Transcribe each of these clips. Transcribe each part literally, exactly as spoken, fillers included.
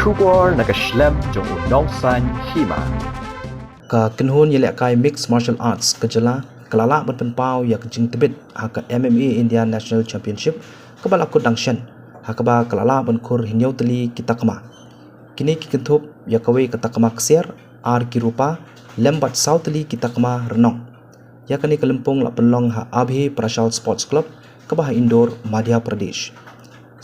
Khubor na ka shlem jong u nongsan hima. Ka kynhun ïalehkai Mixed Martial Arts ka jylla ka la lah ban pynpaw ïa ka jingtbit ha ka M M A India National Championship kaba la kut dang shen, ha kaba ka la lah ban khur hynñiew tylli ki takma. Kine ki kynthup ïa kawei ka takma ksiar, ar ki rupa, lem bad saw tylli ki takma rnong. Ïa kane ka lympung la pynlong ha Abhay Prashal Sports Club kaba ha Indore, Madhya Pradesh.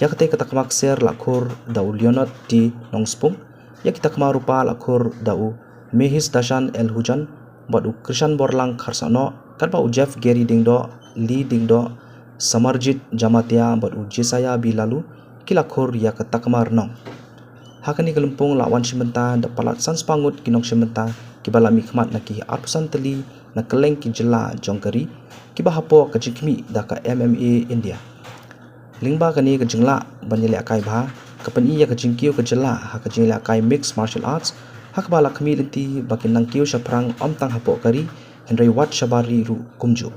Ïa katei ka takma ksiar la khur da u Leonard T Nongspung, ïa ki takma rupa la khur da u Mehish Dashan L Hujan bad u Krishan Borlang Kharsano, katba u Jeff Gary Dingdoh, Lee Dingdoh, Samarjit Jamatia bad u Jesiah B Laloo ki la khur ïa ka takma rnong. Ha kane ka lympung la wan shim bynta da palat san spah ngut ki nongshim bynta kiba la mihkhmat na ki arphew san tylli na kylleng ki jylla jong ka ri kiba hapoh ka jingkhmih da ka M M A India. Lyngba kane ka jinglah ban ïalehkai bha, ka pyni ïa ka jingkiew ka jylla ha ka jingïalehkai Mixed Martial Arts, ha kaba la khmih lynti ba kin nang kiew shaphrang ym tang hapoh ka ri, hynrei wat shabar ri ruh kumjuh.